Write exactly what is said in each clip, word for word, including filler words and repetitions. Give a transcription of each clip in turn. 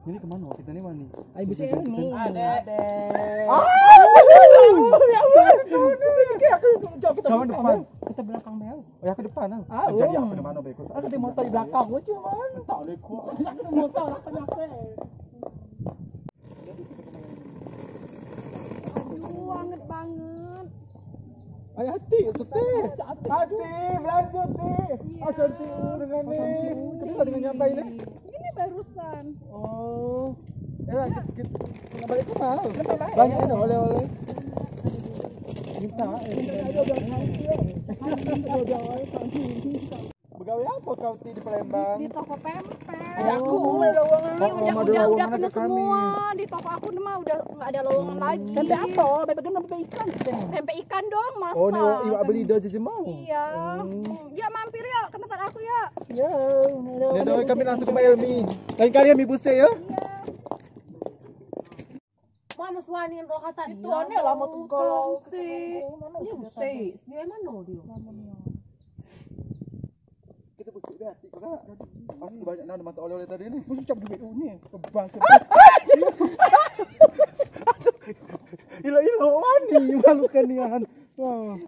Ini kemana kita ni, Wani? Ai, bisa ni. Ada, ada. Jangan depan. Kita belakang bel. Oh ya, ke depan lah. Ah, jadi aku di mana, Beko? Aku di motor di belakang, gua cuma. Tak boleh kuat. Aku di motor, aku nyampe. Aduh, anget banget. Ai, hati, setir. Hati, belanja, Ti. Iya. Ah, cantik, uh, dengan ni. Kenapa dengan nyampai ni? Ini barusan. Oh. Eh, lah, kita, kita, kita balik rumah. Banyak ada oleh-oleh. Minta, eh. Begawe apa kau, Ti, di Palembang? Di toko pempek. Ada aku, ada lowongan. Ini udah, udah, udah penuh semua. Di toko aku ni mah udah nggak ada lowongan lagi. Pempek apa? Pempek gandum, pempek ikan, Steh? Pempek ikan dong, masak. Oh, ni iwak beli dah je mau. Iya. Ya, mampir ya ke tempat aku ya. Ya, ni dah kami langsung ke Mak Elmi. Lain kali Elmi busai ya. Iya. Mana suanin rohatan? Itu aneh lah, mau tunggu. Ini usai. Dia mana dia? Kita bersih dah, tiga kali. Masih banyak nana mata oleh-oleh tadi ni. Mesti cap duit ni. Kebas. Ila-ila Wani, malukan ni, Han. Wah.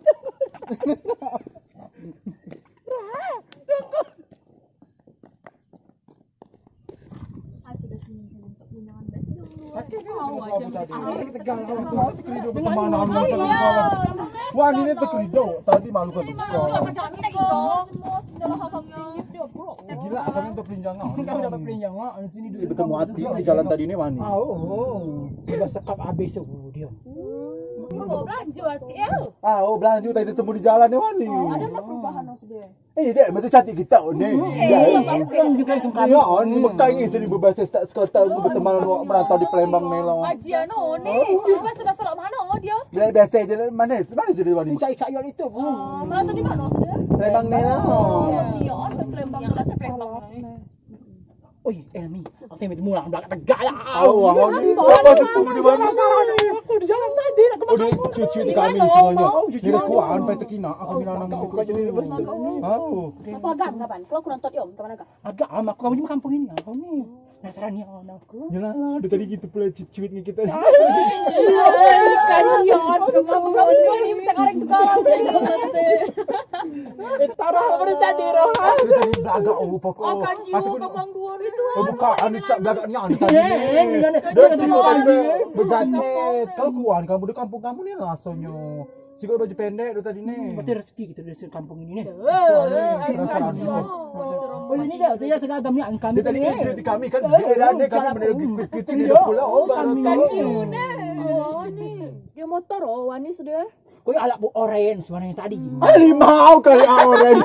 Ah, sudah sini, sini, untuk pinjangan bes dulu. Sakit kan? Tahu aja, apa tadi? Tegal, apa tadi? Kerido, kemana? Wah, ini terkerido. Tadi malu kan? Gila, kami untuk pinjangan. Kita dapat pinjangan. Sini dulu. Bertemu hati di jalan tadi ni, Wani. Ah, oh, oh. Dia sekap habis tu dia. Hmm. Oh, belanja, Ti, eh. Ah, oh, belanja tadi temu di jalan ni, Wani. Oh, ada tak perubahan maksudnya? Eh, dek, mesti cantik kita ni. Hmm. Iya, eh. Iya, ni mekai ni jadi berbahasa tak sekata berteman awak merantau di Palembang ni lah. Aji anu ni. Oh. Bahasa, bahasa lok mana dia? Bila biasa je lah, mana? Mana je dia ni? Cari sayur itu. Oh, merantau di mana, Saudara? Palembang ni lah. Oh, iya, Palembang, Palembang. Oi, Elmi, aku tengok mulang belakang tegal lah. Au, au, ni. Apa tu di mana? Aku di jalan tadi nak ke mana? Cucu di kami semuanya. Ni kuan pai tekina, aku bilang nama aku. Au. Apa agak kapan? Kalau aku nonton, yom, kapan agak? Agak ama aku, kami kampung ini, aku ni. Nasrani anak aku. Yalah, dari tadi kita pula cuit-cuit ni kita. Kasihan, kamu semua ni minta kareng tu kawan. Eh, tarah apa tadi, Rohan? Aku tadi belagak, oh, pokok. Aku kaji, oh, kampung dua ni tu. Oh, bukan, anu cak belagak ni, anu tadi. Eh, eh, ni, ni, ni. Dia tadi berjaket. Kalau kuan kamu di kampung kamu ni rasanya. Siko baju pendek tu tadi ni. Berarti rezeki kita di kampung ini ni. Eh, eh, eh, oh, ini dah, dia seragam ni, kami tadi ni. Dia tadi kami kan, dia ada kami menegur kita ni dah pula, oh, baru tahu. Oh, ni. Dia motor, oh, Wani sudah. Kau alak bu orange warna tadi. Ah, limau kali ah orange.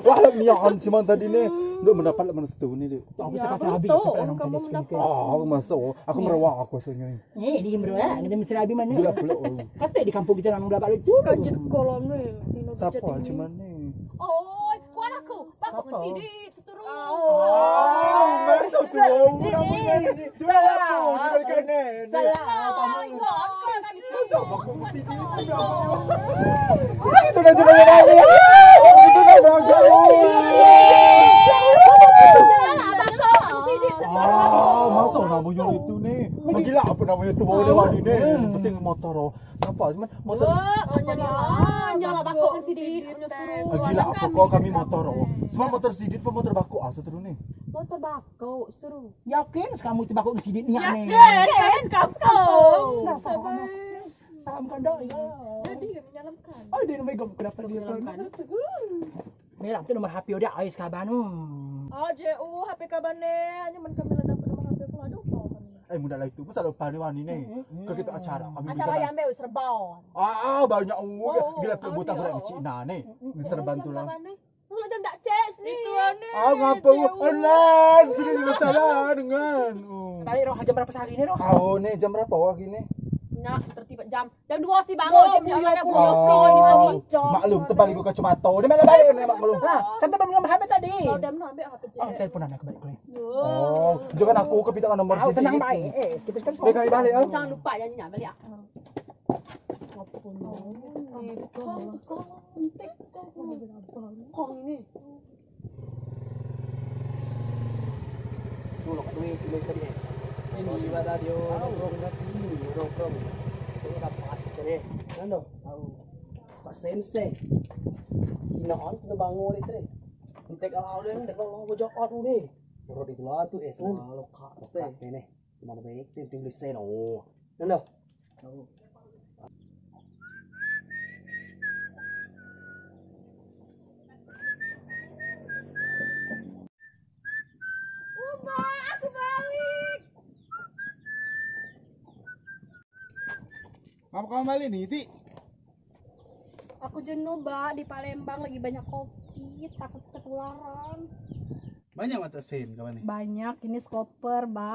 Wah, alak neon cuma tadi ni. Duk mendapat mana situ ni, dek. Aku sekarang habis. Oh, kamu mendapat. Oh, aku masuk. Aku merawak aku rasanya. Eh, dia merawak. Kita mesti habis mana? Gila pula. Kata di kampung kita nang belakang itu. Kajet kolom ni. Siapa cuma ni? Oh, kuat aku. Bakok sini. Seterus. Oh, mantap tu. Salah. Salah. Itu dah jalan lagi. Itu dah berangkat. Ah, masuk namanya itu ni. Gila apa namanya tu, bawa dia Wani ni. Penting motor, oh. Siapa? Cuma motor. Wah, nyala, nyala bakok sidit, punya seterus. Ah, gila apa kau kami motor, oh. Cuma motor sidit apa motor bakok, ah, seterus ni? Motor bakok, seterus. Yakin kamu itu bakok sidit ni, aneh? Yakin, yakin, kampung. Sabar. Salam kandang, ya. Jadi, menyalamkan. Oh, dia namanya kenapa dia menyalamkan? Ni lah, tu nomor H P udah, ais kabar nu. Oh, J U, H P kabar ni. Hanya men kami lah dapat nomor H P aku, aduh, kau kami. Eh, mudah lah itu. Masa lupa ni Wani ni. Ke kita acara kami. Acara yang ambil serban. Ah, ah, banyak, oh, gila, buta kurang Cina ni. Serban tu lah. Lu jam dak cek sini. Itu aneh. Ah, ngapa lu online? Sini di masalah dengan. Oh. Balik, Roh, jam berapa sehari ni, Roh? Oh, ni jam berapa wah gini? Nak tertiba jam. Jam dua mesti bangun, jam dua bangun. Maklum, terbalik gua kacamata. Dia main balik ni, maklum. Lah, kan tu belum ambil H P tadi. Kau dah ambil H P je. Ah, telepon anak balik. Oh, jangan aku kepitangan nomor sini. Tenang baik. Eh, kita kan balik, balik, ah. Jangan lupa janjinya, balik, ah. Kong, kong, kong, kong ini. Ini ibarat radio nongkrong kat sini, nongkrong. Itu dapat sini. Nano? Tahu. Pasen ste. Kinoan kino bangun itu. Entek kalau udah, entek kalau gua jawab udah. Urut itu lah tu, eh, selalu kak ste. Ini. Mana baik, tim, tim lesen, oh. Nano? Ubah, aku balik. Ngapa kamu balik nih, Ti? Aku jenuh, Ba. Di Palembang lagi banyak covid, takut ketularan. Banyak mata sen, kawan ni? Banyak, ini sekoper, Ba.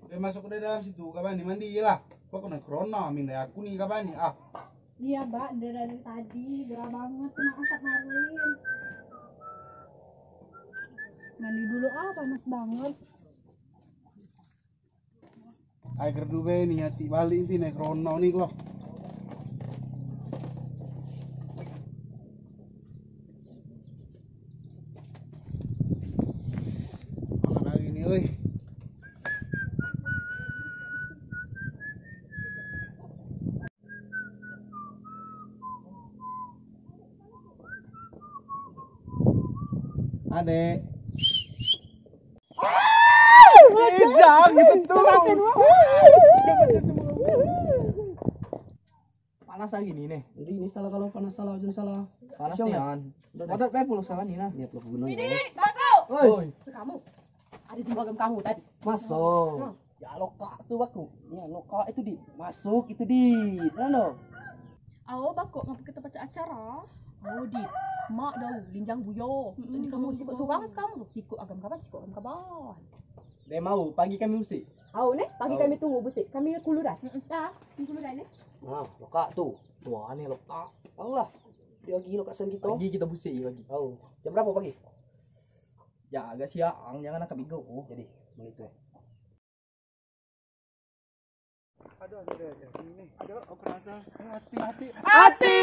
Udah masuk udah dalam situ, kawan ni, mandi lah. Kok kena corona, minta aku ni, kawan ni, ah. Iya, Ba, dari, dari tadi, gerah banget, kena asap maruin. Mandi dulu, ah, panas banget. Ai gerdu be ni, ati balik ni, naik rono ni klo. Mana lagi ni, oi? Adek. Ijang gitu tuh. Panas lagi nih, nih. Jadi ini salah, kalau panas salah, hujan salah. Panas nih, An. Udah, udah. Motor pe pulos kawan ni, nah. Ini, Bako. Oi. Kamu. Ada jembagan kamu tadi. Masuk. Ya, lokak tu, Bako. Ya, lokak itu di. Masuk itu di. Nano? Awo, Bako, ngapa kita baca acara? Awo, di. Mak dau, linjang buyo. Tadi kamu sikut surang, sekarang sikut agam kawan, sikut agam kawan. Dia mau, pagi kami usik. Awo, nih, pagi kami tunggu busik. Kami kuluran. Ya, kuluran, nih. Nah, lokak tu. Tuan ni lokak. Allah. Dia lagi lokak sen kita. Pagi kita busik lagi. Awo. Jam berapa pagi? Ya, agak siang, jangan angkat bigo. Jadi, begitu. Aduh, aduh, aduh, aduh. Ini. Aduh, aku rasa hati, hati. Hati!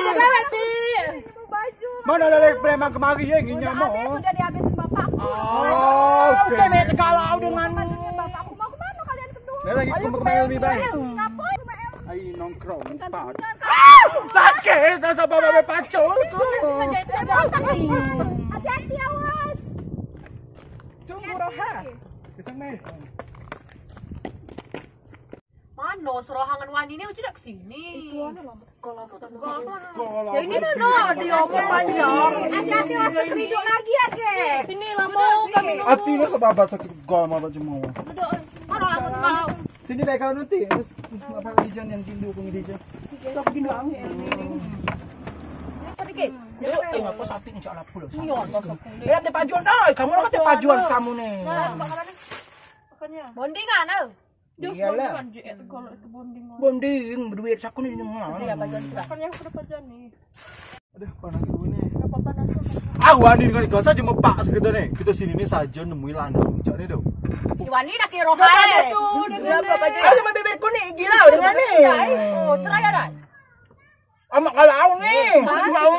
Jaga hati! Ini mau baju. Mana lelek preman kemari, ya, nginyam mo? Sudah dihabisin bapakku. Oh, oke. Kalau dengan bapakku, mau kemana kalian berdua? Dia lagi ke rumah Elmi, Bang. Ngapain rumah Elmi? Ai, nongkrong, empat. Ah! Sakit, rasa bapak pacul. Hati-hati, awas. Tunggu, Roha. Kita main. Mano serohangan wani ni, uji dak sini. Itu anu lah, betul lah. Ya ini no, no, dia omong panjang. Hati-hati, awas keriduk lagi ya, ke. Sini lah, mau kami. Hati lo sebab sakit gol mau baju mau. Duduk, sini. Mana rambut kau? Sini baik kau nanti. Terus apa dijan yang gindu, aku dijan. Kau gindu angin ini. Sedikit. Eh, apa sakit insya Allah pulang. Iya, sakit. Eh, ada pajuan, oi, kamu lo kata pajuan kamu nih. Nah, makannya. Bondingan, oh. Iyalah. Bonding, berduit saku ni. Aduh, panas tu ni. Aku ani dengan kau saja mepak sekitar ni. Kita sini ni saja nemu lanang cak ni tu. Iwan ni dah kira hai. Ayo, sama bebek ku ni, gila dengan ni. Oh, cerai ada. Amak kalau ni. Mau.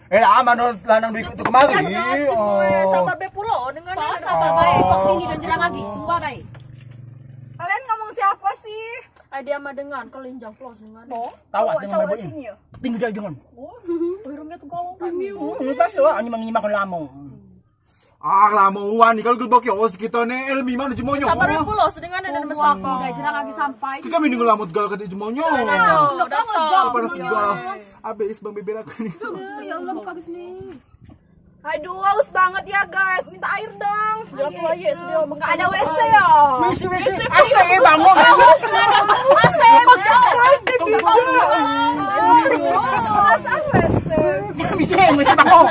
Eh, aman no lanang duit tu kemari. Oh. Sabar be pulo dengan. Sabar bae, kok sini dan jerang lagi. Dua bae. Kalian ngomong siapa sih? Ai dia mah dengan, kelinjang plus dengan. Tawas dengan cowok sini ya. Tinggi dia dengan. Oh, burungnya tu kalau. Ini pas lah, ini mengimakan lama. Ah, lama wan ni kalau gelbok ya, oh, sekitar ni Elmi mana jemonyo. Sabar pulo, sedengan ada masalah. Aku dah jerang lagi sampai. Kita mending lama tegal kata jemonyo. Dah, dah, dah. Panas segala. Habis bang bibir aku ni. Ya Allah, bagus ni. Aduh, haus banget ya, guys. Minta air dong. Jangan lupa, yes, dia. Nggak ada W C ya? W C, W C. A C, bangun. A C, bangun. Perasaan W C. Bisa, bisa, bangun.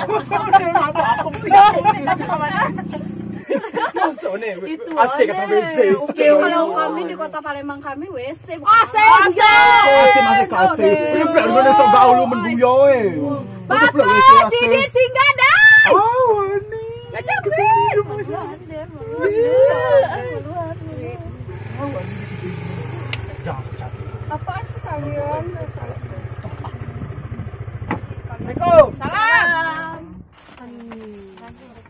Itu A C kata W C. Oke, kalau kami di kota Palembang, kami W C, bukan A C. A C. A C, A C. Ini pelan mana sok bau lu menduyo, eh. Bapak, sini singgah dah. Oh, ini. Macam sini. Apaan sekalian? Assalamualaikum. Salam.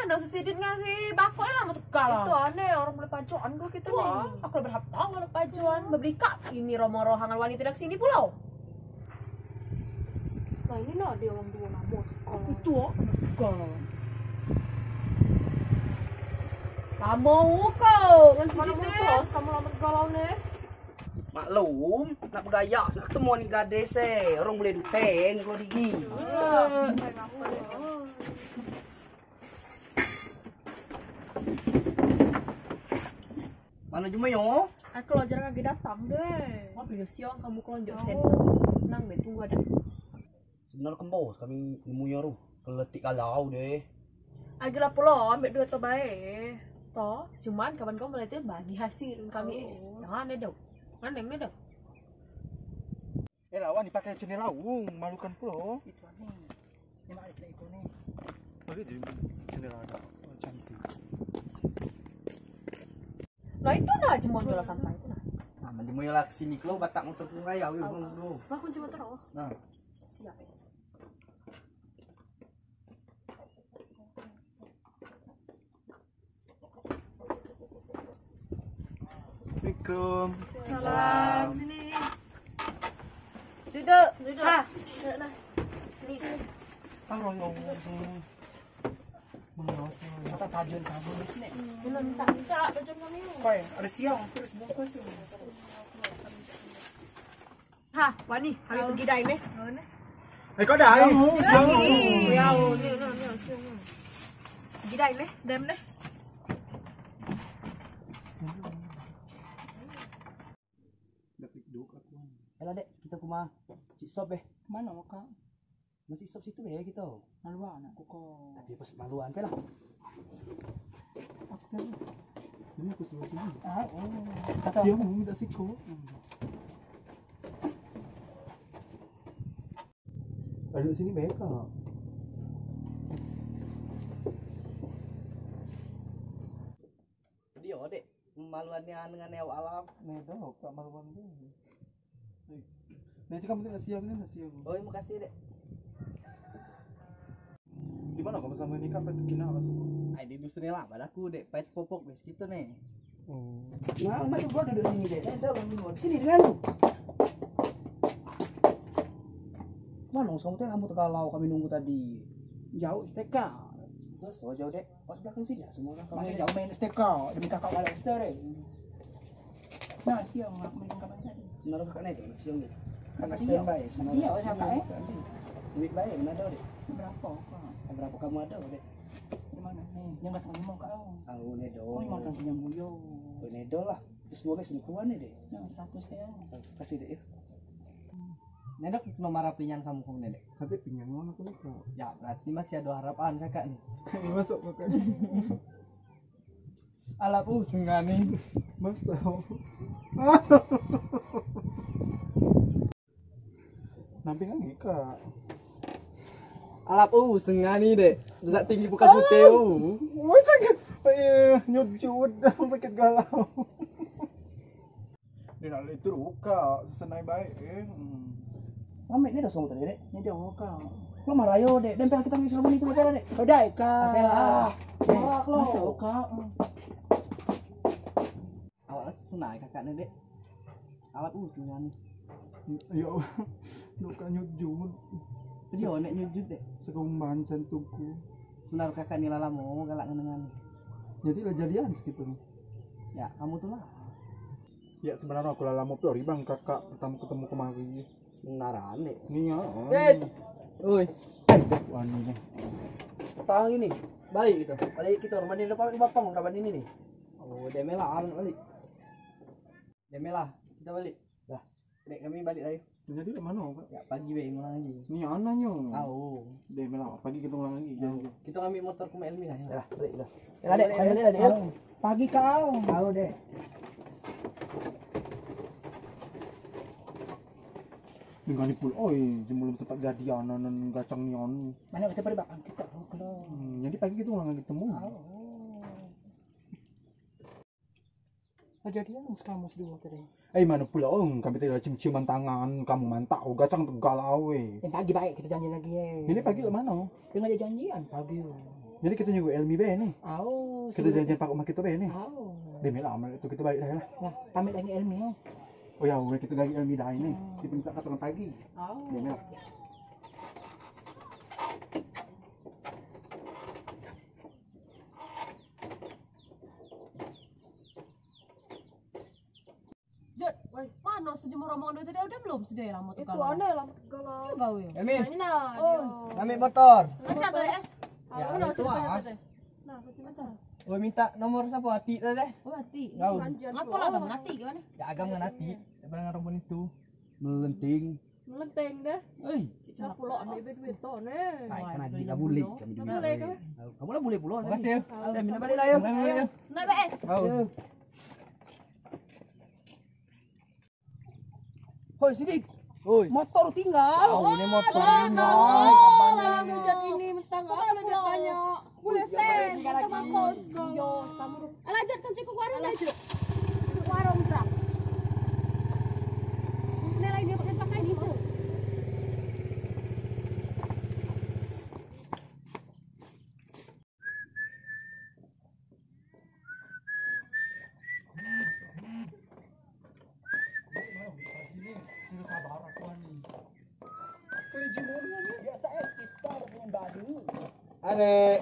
Anu, sesidit ngari bakul lah, mau tegal. Itu aneh, orang boleh pajoan ke kita ni. Aku lah berhak tahu kalau pajoan. Bebeli kak ini romo rohangan wanita dari sini pulau. Nah, ini nak dia orang dua lama tegal. Itu, ah, lama tegal. Lama kau. Mana mau terus, kamu lama tegal ni. Maklum, nak bergaya, nak ketemu ni gadis eh. Orang boleh duteng kalau digi. Mano jemu yo? Aku lo jarang lagi datang deh. Wah, bila siang kamu kelonjok sen. Nang be tunggu ada. Sebenar kembo kami nemu yo ruh. Keletik galau deh. Agi lah pulo, ambil dua to bae. To, cuman kawan kau mulai tu bagi hasil kami es. Jangan ada. Mana yang ada? Eh, lawan dipakai jendela, uh, malukan pulo. Itu aneh. Ini mak itu ni. Bagi di jendela ada. Oh, cantik. Nah, itu nah, jemur jola santai itu nah. Nah, menjemur jola ke sini, kalau batak motor pun raya, wih, bang, bro. Mana kunci motor, oh? Nah. Siap, es. Assalamualaikum. Salam. Sini. Duduk. Duduk. Ah. Duduk lah. Sini. Taruh yang semua. Mana semua? Kata tajun, tajun di sini. Belum tak. Tak, tajun kami. Koi, ada siang terus bungkus tu. Ha, wani, kami pergi dah ini. Eh, kau dah, eh? Pergi dah ini. Dem deh. Dah klik duk aku. Elah, dek, kita ke rumah Cik Sop, eh. Mana, Kak? Masih sop situ ya kita. Maluan aku ko. Tapi pas maluan pe lah. Astaga. Ini aku suruh sini. Ah, oh. Kata dia mau minta siko. Aduh, sini baik kak. Dia, dek. Maluan ni dengan awak alam. Ni dah, kak maluan tu. Ni cakap penting nasi aku ni, nasi aku. Oh, makasih, dek. Di mana kamu sama ini, kak? Pet kina masuk. Ai, di dusun ni lah, pada aku, dek. Pet popok, bes, gitu ni. Oh. Nah, macam kau duduk sini, dek. Eh, dah, kamu duduk sini dengan lu. Mana, kamu teh, kamu tegalau, kami nunggu tadi. Jauh, seteka. Terus, oh, jauh, dek. Oh, belakang sini, ya, semua orang. Masih jauh main seteka, demi kakak balik setereng. Nah, siang aku main kapan tadi? Menurut kakak ni tu, siang ni. Kakak siang baik, sebenarnya. Iya, siang baik. Duit baik, mana ada, dek? Berapa, Kak? Berapa kamu ada, dek? Di mana? Ni, yang kata lima, Kak. Ah, oh, nedo. Oh, lima tahun punya buyo. Oh, nedo lah. Terus dua belas ni keluar ni, dek. Yang seratus ya. Kasih, dek, ya. Nedo, nomor H P-nya kamu, kamu, Nedo? Nanti pinjam uang aku ni, Kak. Ya, berarti masih ada harapan kakak ni. Masuk, kakak. Alap, uh, sengani. Mas tahu. Nampi kan ni, Kak. Alap, uh, sengani, dek. Bisa tinggi bukan putih, uh. Oh, sakit. Eh, nyujut, sakit galau. Dia nak lihat tu ruka, sesenai baik, eh. Hmm. Ambil ni dah song tadi, dek. Ni dah ruka. Lo marah yo, dek. Dempel kita ni selama ni tu, dek. Udah, Kak. Oke lah. Eh, masuk, Kak. Awak lah sesenai kakak ni, dek. Awak, uh, sesenai ni. Yo, luka nyujut. Dia nak nyujut, dek. Sekumban jantungku. Sebenarnya kakak ni lah lama galak ngenengan. Jadi lah jadian segitu ni. Ya, kamu tu lah. Ya, sebenarnya aku lah lama pula, Bang, kakak pertama ketemu kemari. Sebenarnya, dek. Ni ya. Eh. Oi. Aduh, wani ni. Petang ini. Balik kita. Balik kita rumah ni, lepas rumah pang, kapan ini ni? Oh, dia melah, anu, balik. Dia melah, kita balik. Dah. Dek, kami balik lagi. Jadi ke mana, Kak? Ya, pagi be, ngulang lagi. Ni anaknya. Au. Dia melah, pagi kita ulang lagi. Ya. Janji. Kita ambil motor ke Mak Elmina, ya? Ya, balik dah. Ya, dek, balik, balik dah, dek. Au. Pagi kau. Au, dek. Dengan ni pula, oi, jemulung sempat jadi anak nan gacang ni, anu. Mana kita pada bakang kita, oh, keluar. Hmm, jadi pagi kita ulang lagi temu. Au. Jadi yang kamu sedua tadi. Eh, mana pula, oh, kami tadi cium-ciuman tangan, kamu mantap, oh, gacang tegal awe. Yang pagi baik kita janji lagi, eh. Ini pagi ke mana? Dia ngajak janjian pagi, oh. Jadi kito nyuruh Elmi be ni. Au, kito janjian paruh rumah kito be ni. Au. Deh, mela, mela tu kito balik dah lah. Lah, pamit lagi Elmi, oh. Oh ya, kito lagi Elmi dah ni. Kito minta kata orang pagi. Au. Deh, mela. Jod, woi, mano sejemur rombongan dua tadi, udah belum sedia lama tu. Itu kalau aneh lama tu kalau. Iya, kau ya. Elmi. Mana dia? Oh. Ngambil motor. Macam tu, Es. Ya, itu ah. Nah, macam-macam. Oh, minta nomor siapa? Ati tadi? Oh, Ati. Kau. Ngapa lah, agam Ati ke mana? Ya, agam dengan Ati. Daripada dengan rombongan itu. Melenting. Melenting dah. Oi. Cik, cakap pula ambil duit tu ni. Hai, kan Ati dah boleh. Kami dulu. Boleh ke? Kamu lah boleh pula. Makasih ya. Eh, minta balik lah ya. Boleh, boleh ya. Nak, Es? Tahu. Ya. Hoi, Sidik. Hoi. Motor tinggal. Oh, ini motor tinggal. Alah, alah, alah, hujan ini mentang. Apa lagi banyak? Boleh sen, kita makan. Yo, sama. Alah, Jod, kan cukup warung aja. Cukup warung, Bra. Ini lagi dia pakai, pakai di itu. Are.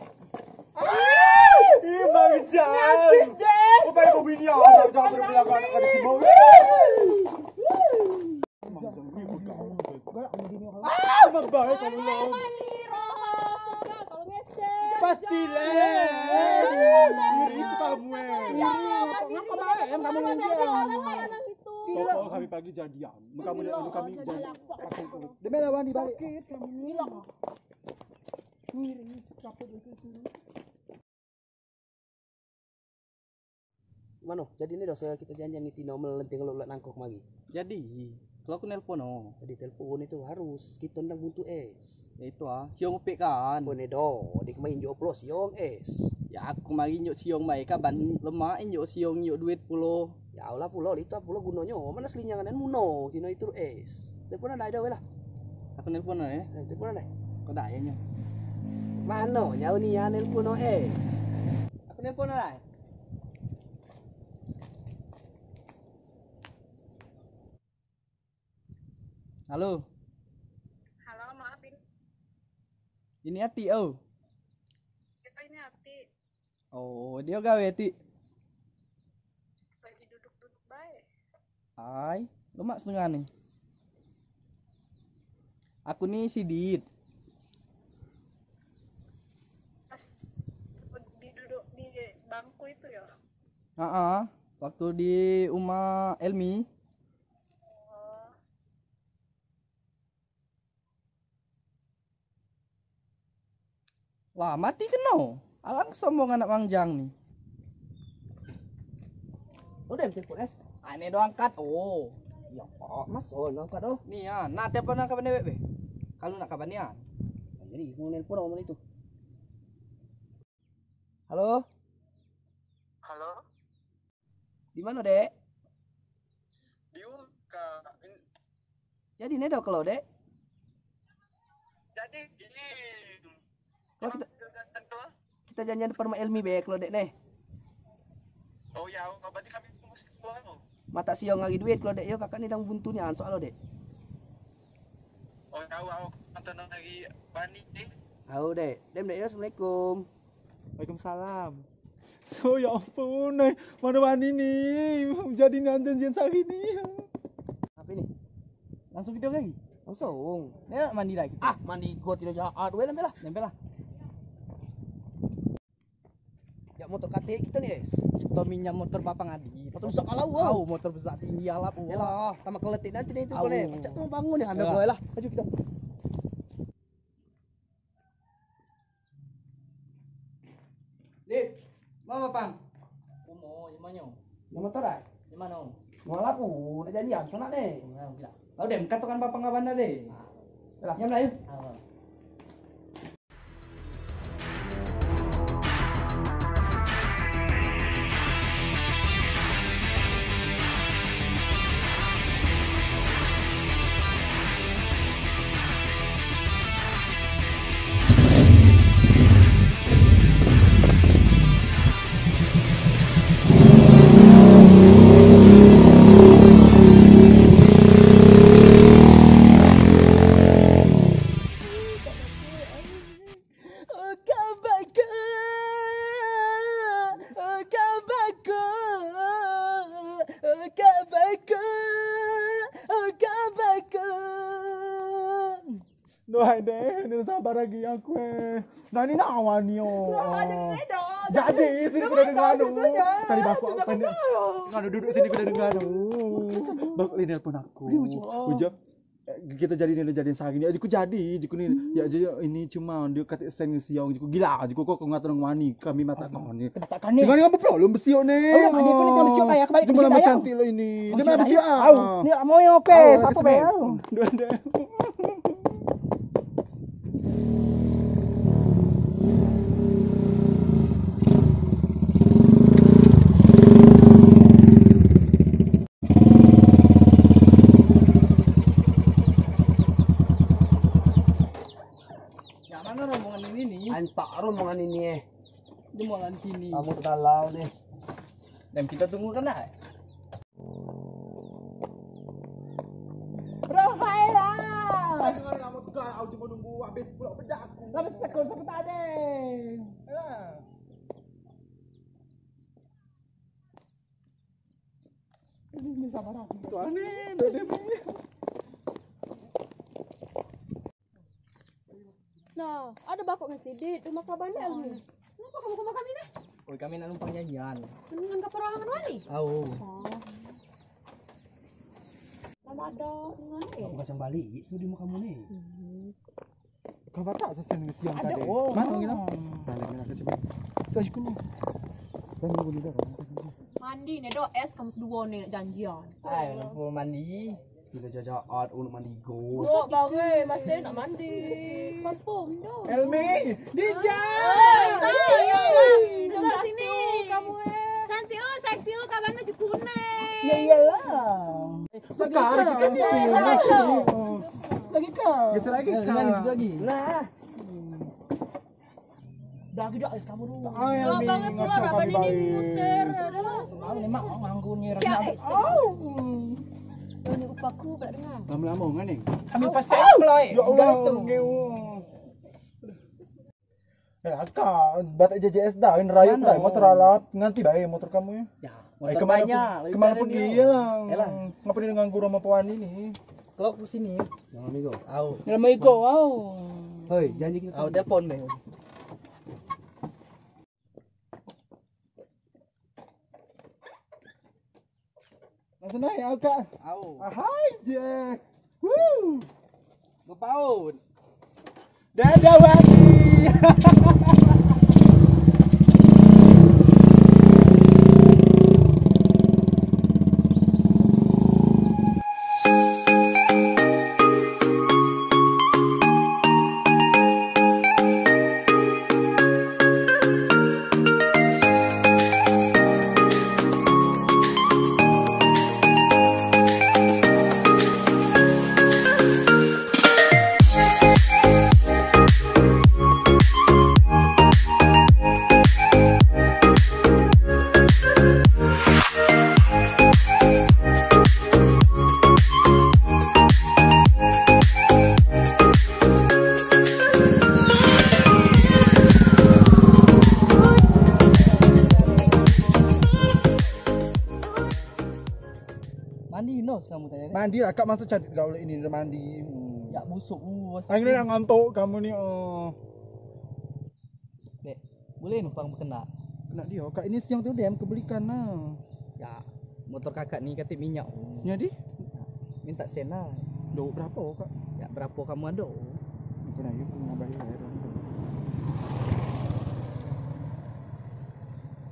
Ah! Ih, Bang Jal. Najis deh. Kau pakai bau bini, ah, Bang Jal, berapa lama nak kena semua? Ah, membaik kalau lo. Pastilah. Iri itu kamu, eh. Iri, ngapa, ngapa baik, em, kamu nginjak? Pokok kami pagi jadian. Kamu dia, kamu kami jadian. Demi lawan di balik. Sakit kamu ni. Ngiri, sakit itu, itu. Mano, jadi ni doh, sekita janjian ni tino melenting lo lak nangkok mari. Jadi, kalau aku nelpon, oh. Jadi telpon itu harus, kita ndang buntu es. Ya itu ah, siong pek kan. Kone doh, dik main jo pulo siong es. Ya aku mari njuk siong bae, kaban lemak njuk siong njuk duit pulo. Ya Allah pulo, itu pulo gunonyo, mana selinyangan muno, tino itu es. Telpon anak dah weh lah. Aku nelpon anak, eh. Eh, telpon anak. Kau dah ya nyo. Mano, nyau ni ya nelpon es. Aku nelpon anak. Halo. Halo, maaf ini. Ini Ati, oh. Siapa ini Ati? Oh, dia gawe, Ti. Lagi duduk-duduk bae. Ai, lemak setengah ni. Aku ni Sidit. Pas duduk di bangku itu ya? Aa, waktu di rumah Elmi. Oh. Lah, mati keno. Alang sombong anak mangjang ni. Udah, telpon es. Ane doang angkat. Oh. Ya, Pak, Mas, oh, angkat, oh. Ni ya, nak telpon angkat benda be. Kalau nak kapan ya? Jadi, mau nelpon orang itu. Halo? Halo? Di mano, Dek? Di rumah, Kak. Jadi, ne dah kelo, Dek? Jadi, ini. Kalau kita, kita janjian depan rumah Elmi be, kelo, Dek, ne. Oh ya, oh, berarti kami mesti keluar, oh. Mata siong lagi duit, kelo, Dek, yo, kakak ni ndang buntu ni, ansok, alo, Dek. Oh, tahu, aku nonton lagi Bani, eh. Au, Dek. Dem, Dek, yo, assalamualaikum. Waalaikumsalam. Oh, ya ampun, eh. Mana Bani ni? Jadi ni janjian sehari ni. Apa ini? Langsung video lagi? Langsung. Ni nak mandi lagi? Ah, mandi gua tidak jahat. Weh, lempeh lah. Lempeh lah. Ya, motor kate kita ni, es. Kita minjam motor Bapang Adi. Motor besar kalau, au. Au, motor besar tinggi alap, au. Yalah, tambah keletik nanti ni itu. Au. Kone, pecah tu bangun ni, anda. Yalah. Boleh lah. Laju kita. Dit, mau Bapang? Aku mau, di mana? Di motor, ah? Di mana? Mau lapu, nak janjian, sana ni. Oh, ya, gila. Lalu deh, katakan Bapang abang dah deh. Ah. Yalah. Nyam lah, yuk. Ah. Wah, deh, ni sabar lagi aku, eh. Nah, ni nak awak ni, oh. Jadi, sini ku dah dengar tu. Tadi baku apa ni? Kalau duduk sini ku dah dengar tu. Baku ni nelpon aku. Ucap, eh, kita jadi ni, jadi sehari ni. Aku jadi, aku ni. Ya, jadi ini cuma dia kata seng siang, aku gila, aku kok ngatur wani, kami mata kau ni. Kena tak kani. Dengan apa problem besiok ni? Oh, yang ada pun itu besiok kayak kebalik. Cuma nama cantik lah ini. Dia mana besiok? Au, ni lah mau yang oke, siapa be? Dua deh. Yang mana rombongan ini ni? Antak rombongan ini, eh. Dia mau lari sini. Kamu terlalu deh. Dan kita tunggu kan, eh? Rohaila. Tadi kan kamu tegal, aku cuma nunggu habis pula bedak aku. Habis sekolah siapa tadi? Ya. Ini sabar aku. Tuhan ni, dua dia ni. Nah, ada bakok ngan sidit, rumah kaban ni. Kenapa kamu ke rumah kami ni? Oi, kami nak numpang nyanyian. Dengan keperangan wani? Au. Oh. Lama ada dengan, eh. Aku kacang balik, sudah rumah kamu ni. Hmm. Kau batak sesen siang tadi. Ada, oh. Mana orang hilang? Balik, mana kacang balik. Tu aku ni. Kan aku ni dah. Mandi ni, dok es kamu seduo ni nak janjian. Ai, nak mandi. Bila jajaat, oh, nak mandi gos. Gos baru, masih nak mandi. Parfum tu. Elmi, Dija. Duduk sini. Kamu, eh. Cantik, oh, seksi, oh, kawan baju kuning. Ya iyalah. Lagi kau. Lagi kau. Geser lagi kau. Lagi, lagi. Nah. Dah, gede es kamu dulu. Ai, oh, Elmi, banget ngaco keluar, kami abang ini baik. Ngusir, dah. Aku ni mak nganggur ni, siap, eh. Oh. Ini upaku, pula dengar. Lama-lama, ngani? Kami upah saya, eh. Ya Allah, ngeu. Eh, akak, batak J J S dah, ini rayup dah, motor alat, nganti dah, eh, motor kamu ya. Ya. Motor banyak, kemana pergi? Yalah. Ngapa dia nganggur sama Puan ini? Kalau ke sini. Dalam ego. Au. Dalam ego, au. Hei, janji kita. Au, telepon deh. Langsung naik, au, Kak. Au. Ahai, je. Woo. Bepaut. Dadah, Wati. Mandi noh kamu tadi. Mandi lah, kak masuk cantik kau ini udah mandi. Hmm. Ya busuk, uh. Angin nak ngantuk kamu ni, oh. Dek, boleh numpang bekena? Kena dia, kak ini siang tu dem kebelikan nah. Ya, motor kakak ni katik minyak. Jadi? Minta sen lah. Duit berapa, kak? Ya, berapa kamu ada? Kena, ya, kena bayar, ya.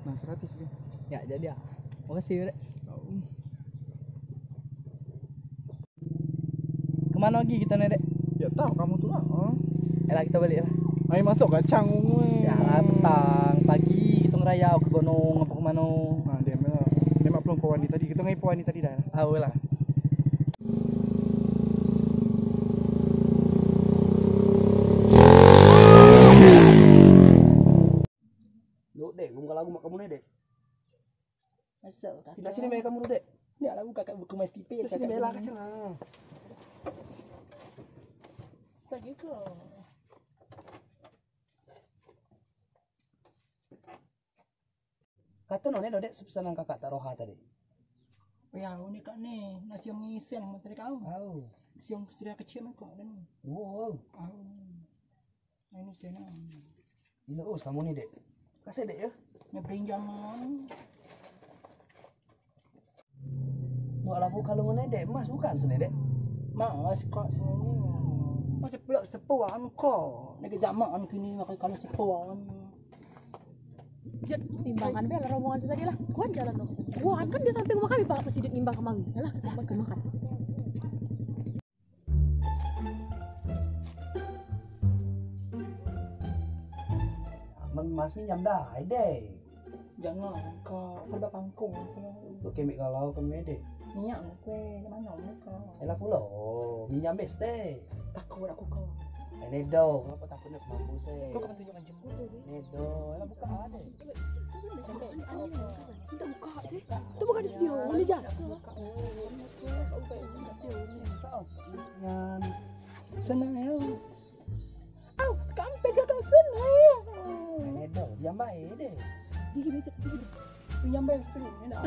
Nah, seratus ni. Ya, jadi ya. Makasih, Dek. Kemana lagi kita ni, Dek? Ya, tahu kamu tu lah. Oh. Yalah, kita balik lah. Ai, masuk kacang ungu, eh. Yalah, petang, pagi, kita ngerayau ke gunung, apa ke mana. Nah, dia memang, memang belum ke wani tadi. Kita ngai wani tadi dah. Au lah. Lo, Dek, ngomong lagu mak kamu ni, Dek. Masuk, kakak. Pindah sini, Mek, kamu, Dek. Ndak lah, buka, kakak buka mas tipe. Pindah sini, Mek, lah, kacang, ah. Lagi kau. Kata none, Dek, sepesanan kakak tak roha tadi. Ya, ini kak ni, nasi yang ngiseng, menteri kau. Au. Siang sudah kecil meko dan. Wow. Au. Ini sana. Ila us kamu ni, Dek. Kasih, Dek, ya. Nyebeling jaman. Buat labu kalung ni, Dek. Emas bukan sini, Dek? Emas ko sini. Masih pula sepuan ko. Lagi zaman kini makai kalung sepuan. Jat, timbangkan be lah rombongan tu tadi lah. Kuan jalan tu. Wah, kan di samping rumah kami, Pak, pas hidup nimbang kemari. Yalah, kita makan, makan. Men mas minjam dai, Dek. Jangan, ko perba pangkung. Ko kemik kalau kemik, Dek. Minyak kue, mana ko? Elah pulo, minjam bes, Dek. Takut aku ko. Eh, nedo, ngapa takut nak mampu sih? Ko kapan tunjuk jemput tu, Dek? Nedo, elah buka, Dek. Minta buka, Dek. Tu buka di studio, mana, Jak? Yan. Sana ya. Au, kampe dia dah sana ya. Nedo, diam bae, Dek. Gigi becek, gigi. Diam bae, betul, ini dah.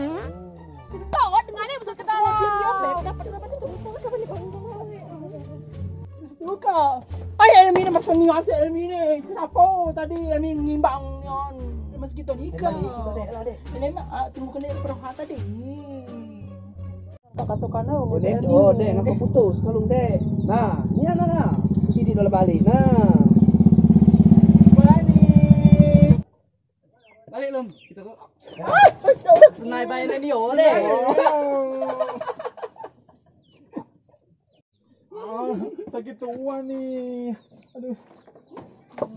Kau dengan ni besar ke dalam. Diam, diam, Beb. Dapat, dapat itu. Dapat itu. Terus tu kau. Ai, Elmi ni masuk ni, masuk Elmi ni. Siapa tadi Elmi ngimbang ni? Mas kita ni kau. Ini mah, ah, tunggu kena perhatian tadi. Kata-kata kau, oh, Dek, oh, Dek, ngapa putus kalung, Dek? Nah, ni, nah, nah, nah. Sini dulu balik, nah. Balik. Balik, Lum. Kita kok. Senai bae ni, oh, Dek. Ah, sakit tuan ni. Aduh.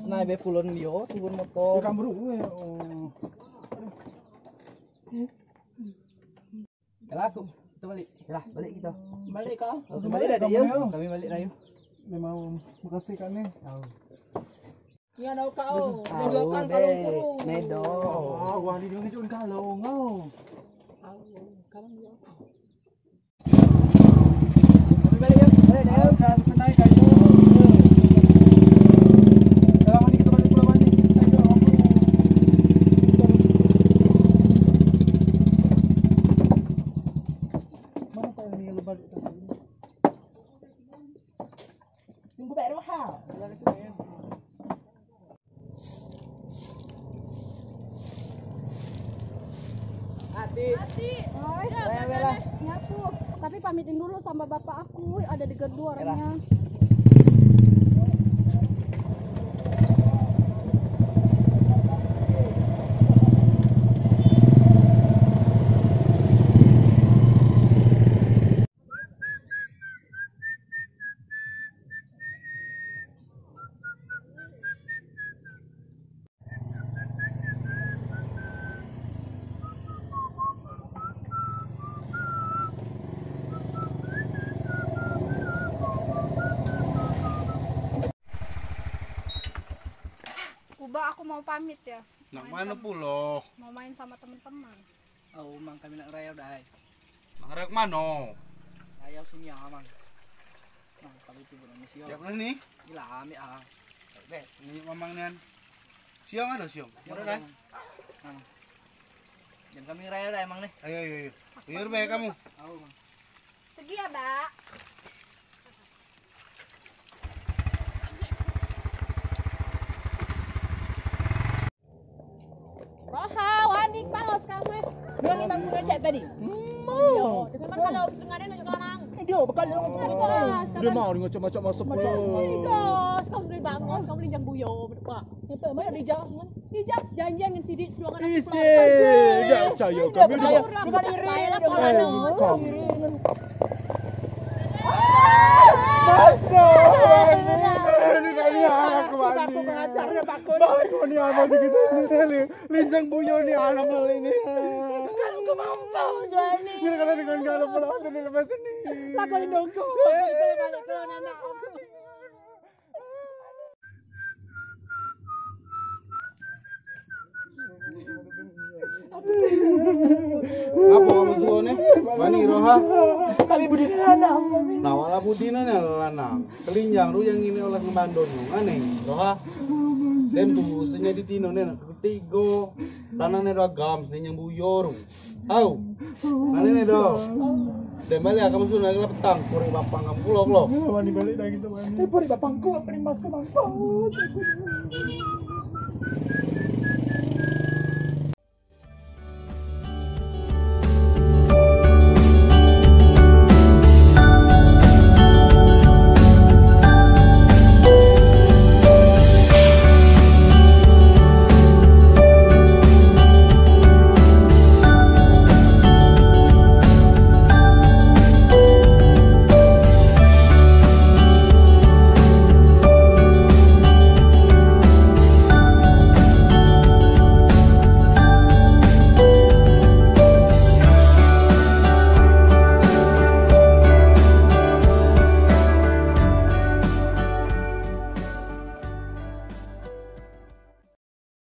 Senai be pulon dia, turun motor. Dia kan beru, eh. Oh. Aduh. Kalau aku, kita balik. Yalah, balik kita. Balik kau? Oh, kembali dah, Dek, yuk. Kami balik dah, yuk. Memang makasih kan ni. Tahu. Ni ada kau. Tahu, Dek. Nedo. Ah, wah, dia tunjuk kalung, oh. Tahu, kalung dia. Kami balik, yuk. Balik, yuk. Dah senai, kan, yuk. Kalau ni kita balik pulau balik. Ayo, aku. Mana kau ni, lu balik tak? Tunggu baru ha. Ati. Ati. Oi. Yalah, yalah. Nyapu. Tapi pamitin dulu sama bapak aku, ada di gardu orangnya. Uba, aku mau pamit ya. Nak main mana pulo? Mau main sama teman-teman. Au, Mang, kami nak ngerayau dai. Nak ngerayau ke mano? Rayau sini ya, Mang. Mang, kalau itu belum siap. Siap lah ni? Gila, ambil ah. Dek, ni Mamang nian. Siang ada, siang. Siang ada, dai. Mang. Jan kami ngerayau dai, Mang, ni. Ayo, ayo, ayo. Buyur be kamu. Au, Mang. Segi ya, Bak. Roha, wani, palos kamu. Dua ni bang punya cek tadi. Mau. Dengan bang kalau habis dengarin aja kelarang. Dia bekal dia. Dia mau dengan macam-macam masuk pulang. Tiga, kamu beli bangun, kamu linjang buyo, Pak. Apa, mana dijak? Dijak, janjian dengan sidik, seruangan aku. Isi, tidak percaya kami. Tidak percaya, tidak percaya. Masuk, ini kami anak kembali. Balik kau ni apa sih kita ini kali? Linjang buyo ni anak malah ini. Kalau kau mampu, Johnny. Ini kalau dengan kalau pernah tu dilepas ini. Lakuin dong kau. Balik kalau anak aku. Apa kamu suruh ni? Wani, Roha? Kami budi lanang, kami. Nah, wala budi na ni lanang. Kelinjang tu yang ini oleh ngembandon. Aneh, Roha. Dem tu, senya di tino ni, ketiga. Tanah ni ragam, senya buyur. Au. Mane ne do? Deh balik kamu sudah lagi petang, puri bapang kamu pulang lo. Mane balik dah kita mane. Eh, puri bapangku, puri masku bapang.